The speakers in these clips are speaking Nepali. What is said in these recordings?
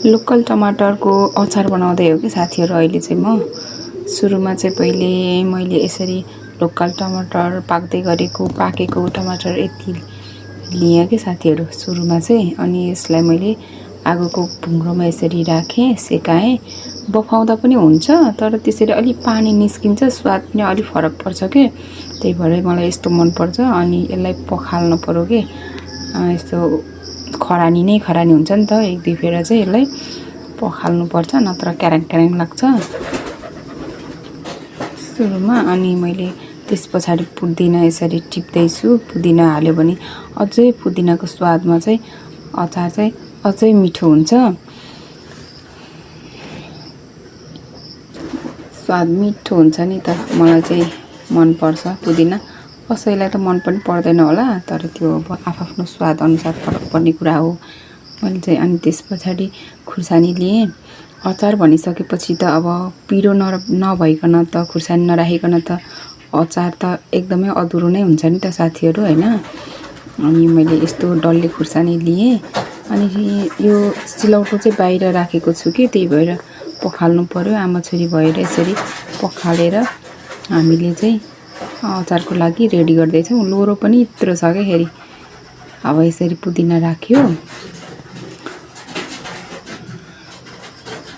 लोकल टमाटरको अचार बनाउँदै हो कि साथीहरू। अहिले चाहिँ म सुरुमा चाहिँ पहिले मैले यसरी लोकल टमाटर पाकेको टमाटर यति लिएँ कि साथीहरू सुरुमा चाहिँ। अनि यसलाई मैले आगोको भुङ्ग्रोमा यसरी राखेँ, सेकाएँ। बफाउँदा पनि हुन्छ, तर त्यसरी अलि पानी निस्किन्छ, स्वाद पनि अलि फरक पर्छ के। त्यही भएर मलाई यस्तो मनपर्छ। अनि यसलाई पखाल्नु पर्यो कि यस्तो खरानी नै खरानी हुन्छ नि त, एक दुई फेर चाहिँ यसलाई पखाल्नुपर्छ, नत्र क्याराङ क्याराङ लाग्छ सुरुमा। अनि मैले त्यस पछाडि पुदिना यसरी टिप्दैछु। पुदिना हाल्यो भने अझै पुदिनाको स्वादमा चाहिँ अचार चाहिँ अझै मिठो हुन्छ, स्वाद मिठो हुन्छ नि त। मलाई चाहिँ मनपर्छ पुदिना। कसैलाई त मन पनि पर्दैन होला, तर त्यो अब आफ्नो स्वाद अनुसार फरक पर्ने कुरा हो। मैले चाहिँ अनि त्यस पछाडि खुर्सानी लिएँ। अचार भनिसकेपछि त अब पिरो नभइकन त, खुर्सानी नराखिकन त अचार त एकदमै अधुरो नै हुन्छ नि त साथीहरू, होइन। अनि मैले यस्तो डल्ले खुर्सानी लिएँ। अनि यो सिलौटो चाहिँ बाहिर राखेको छु कि, त्यही भएर पखाल्नु पर्यो। आमा छोरी भएर यसरी पखालेर हामीले चाहिँ अचारको लागि रेडी गर्दैछौँ। लोरो पनि यत्रो छ क्या फेरि। अब यसरी पुदिना राख्यो,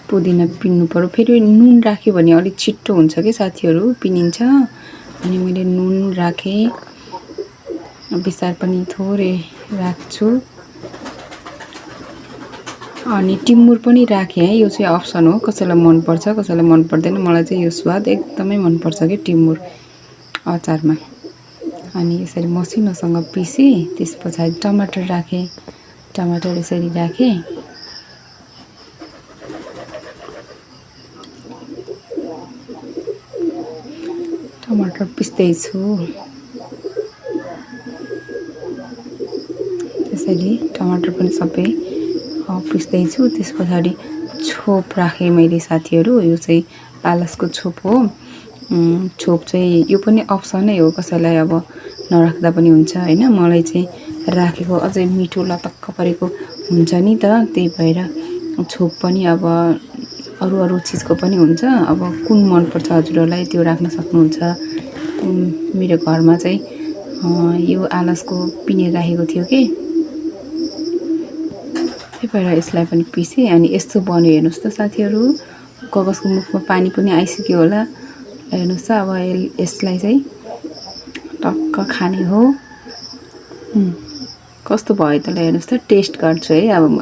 पुदिना पिन्नु पर्यो। फेरि नुन राख्यो भने अलिक छिट्टो हुन्छ कि साथीहरू, पिनिन्छ। अनि मैले नुन राखेँ, बिसार पनि थोरै राख्छु। अनि टिमुर पनि राखेँ है, यो चाहिँ अप्सन हो, कसैलाई मनपर्छ कसैलाई मन पर्दैन। मलाई चाहिँ यो स्वाद एकदमै मनपर्छ कि टिमुर अचारमा। अनि यसरी मसिनोसँग पिसेँ। त्यस पछाडि टमाटर राखेँ, टमाटर यसरी राखेँ। टमाटर पिस्दैछु त्यसरी, टमाटर पनि सबै पिस्दैछु। त्यस पछाडि छोप राखेँ मैले साथीहरू। यो चाहिँ आलसको छोप हो। छोप चाहिँ यो पनि अप्सनै हो, कसैलाई अब नराख्दा पनि हुन्छ, होइन। मलाई चाहिँ राखेको अझै मिठो लतक्क परेको हुन्छ नि त, त्यही भएर छोप पनि अब अरू चिजको पनि हुन्छ। अब कुन मनपर्छ हजुरहरूलाई त्यो राख्न सक्नुहुन्छ। मेरो घरमा चाहिँ यो आलसको पिनेर राखेको थियो कि, त्यही भएर यसलाई पनि पिसेँ। अनि यस्तो बन्यो, हेर्नुहोस् त साथीहरू। कागजको मुखमा पानी पनि आइसक्यो होला, हेर्नुहोस् त। अब यसलाई चाहिँ टक्क खाने हो। कस्तो भयो त, ल हेर्नुहोस् त। टेस्ट गर्छु है अब म।